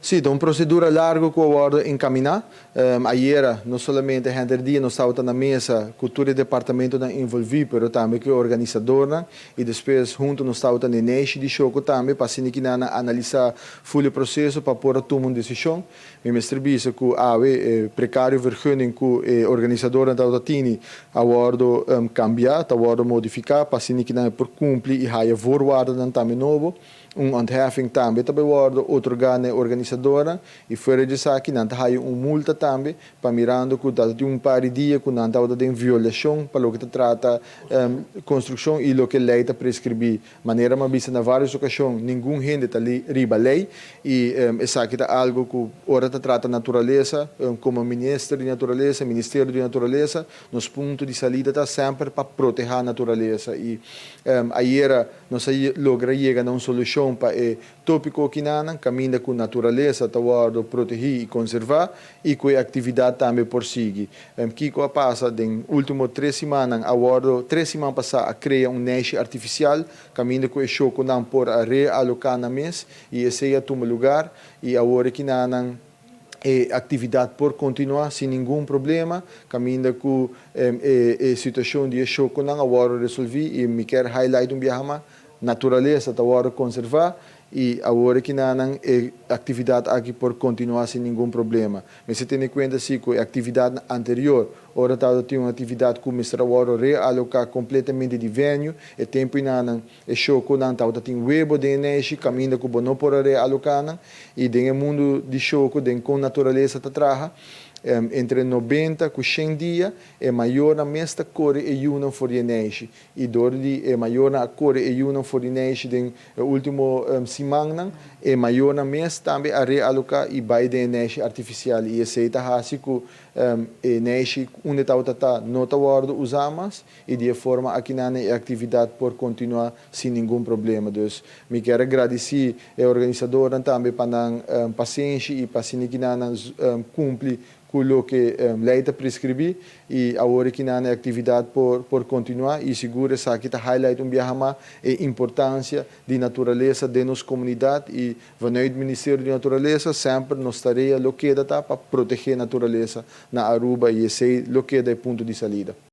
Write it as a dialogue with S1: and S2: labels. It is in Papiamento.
S1: Si, un procedura largo cu a wordo encamina. Ayera, no solamente henter dia nos tabata na mesa cu tur departamento envolvi, pero tambe cu e organisador, y despues hunto nos tabata na neishi di shoco tambe, pa asina analisa full e proceso pa por tuma un decision. Mi mester bisa cu awe precario vergunning cu e organisador tabatin a wordo cambia, a wordo modifica, pa asina por cumpli y haya voorwaarden tambe nobo. Un ontheffing tambe tambe wordo otorga na organisador y fuera di esaki nan ta un multa tambe pa mirando cu ta un par di dia cu nan ta den violacion pa loke ta trata construccion y loke ley ta prescribi. Manera m'a bisa na varios ocasion, ningun hende ta riba ley y esaki ta algo cu ora ta trata naturalesa, como minister di naturalesa, Ministerio di Naturalesa, nos punto di salida ta semper pa proteha naturalesa y ayera nos a logra yega na un solucion pa e topico aki nan, caminda cu naturalesa ta wordo protegi y conserva y cu e actividad tambe por sigui. Kico a pasa den ultimo 3 siman, a wordo 3 siman pasa a crea un neishi artificial, caminda cu e shoco nan por a realoca nan mes y esey a tuma luga y awor aki nan e actividad por continua sin ningun problema, caminda cu e situacion di shoco nan a wordo resolvi y mi kier highlight un biaha mas, naturalesa ta wordo conserva y awor aki nan e actividad aki por continua sin ningun problema. Mester tene cuenta si cu e actividad anterior, ora tabatin un actividad cu mester a wordo realoca completamente di venue, e tempo nan e shoco nan tabatin webo den neishi, caminda cu no por realoca nan, y den mundo di shoco, den con naturalesa ta traha, entre 90 cu 100 dia, e mayornan mes ta core e yiunan for di neishi. Y door di e mayornan a core e yiunan for di neishi den ultimo siman, e mayornan mes tambe a realoca y bay den neishi artificial. Y esey ta haci cu e neishi unda ta no ta wordo usa mas y di forma aki nan e actividad por continua sin ningun problema. Dus mi kier gradici e organisador tambe pa nan pasenshi y pa asina cumpli cu loke ley ta prescribi y awor aki nan e actividad por continua y sigur esaki ta highlight un biaha mas e importancia di naturalesa den nos comunidad y vanuit Ministerio di Naturalesa semper nos tarea lo keda ta pa protege naturalesa na Aruba y esey lo keda e punto di salida.